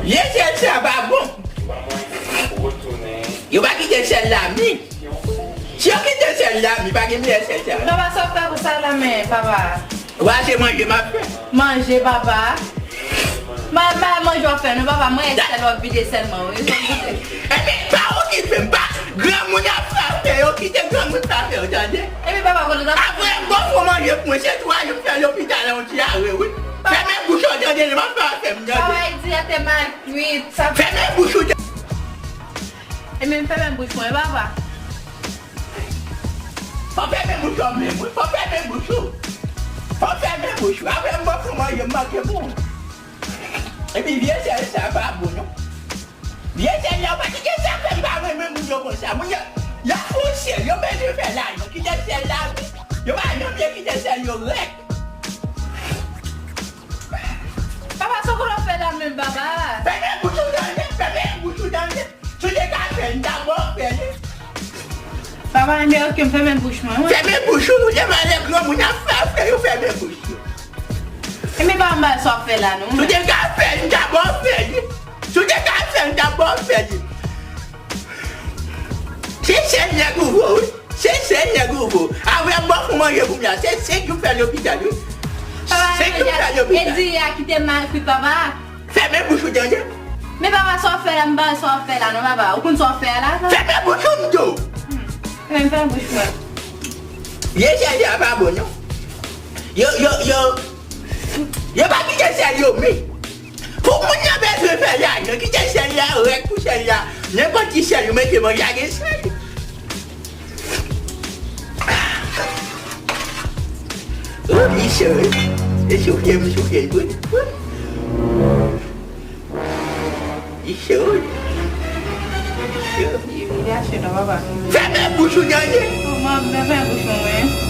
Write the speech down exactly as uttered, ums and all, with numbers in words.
Vye sèl sa pa bon. Yo pa kite sèl la mi. Si yo kite sèl la mi, pa gen vye sèl sa. Papa, sa w fè pou sa la, men, papa? Wa, se manje m ap fè. Manje, papa. Ma, ma, manje w ap fè, non, papa. Mwen, sèl w ap vide sèlman, wi. Epi, pa okipe m, pa. Granmoun ap fè afè yo, kite granmoun fè afè yo, tande? Epi, papa, kote w ap... Apre, bon, fò manje pou mwen, se twa jou m fè lopital la, yon ti are, wi. Fèmen bouch ou, tande, m ap fè afè m, tande? Papa, e di a te mal kwit, sa... Fèmen bouch ou, tande. E men fèmen bouch mwen, papa. Fò fèmen bouch ou menm, wi. Fò fèmen bouch ou. Fò fèmen bouch ou. Apre m ba w manje m manke pou ou. Epi vye sèl sa pa bon, non. Vye sèl la, ou pa kite sa fè m pa renmen moun yo konsa. Moun yo, y ap fè sèl, yo bezwen fè lajan. Kite sèl la, wi. Yo pa janm vle kite sèl yo rèk. Papa, sa w konn ap fè la menm, papa? Fèmen bouch ou tande, fèmen bouch ou tande. Si w te ka fè l, m ta ba w fè l. Papa, men oke, m fèmen bouch mwen, wi. Fèmen bouch ou, nou te pale granmoun ap fè afè yo, fèmen bouch yo. E men papa, m pa wè sa w ap fè la, non. Si w te ka fè l, m ta ba w fè l. Si w te ka fè l, m ta ba w fè l. Se sèl nèg ou vo, wi. Se sèl nèg ou vo. Apre m ba w fè manje pou m la. Se senk jou m fè lopital, wi. Papa, senk jou m fè lopital. E di a kite mal kwit, papa. Fèmen bouch ou, tande. Men papa, sa w ap fè la, m pa wè sa w ap fè la, non, papa. Ou konn sa w ap fè a la, non? Fèmen bouch ou, m di w. Hmm. Fèmen bouch mwen. Vye sèl yo pa bon, non. Yo, yo, yo, yo pa kite sèl yo mi. Pou moun nan bezwen fè lajan, kite sèl la rèk pou sèl la. Nenpòt ki sèl, yo mete manje a gen sèl. Oh, li cho, wi. E soufle, m soufle l, wi. Li cho, wi. Li cho. Li, li cho, non, papa. Fèmen bouch ou, tande. Oh, man, men fèmen bouch mwen, wi.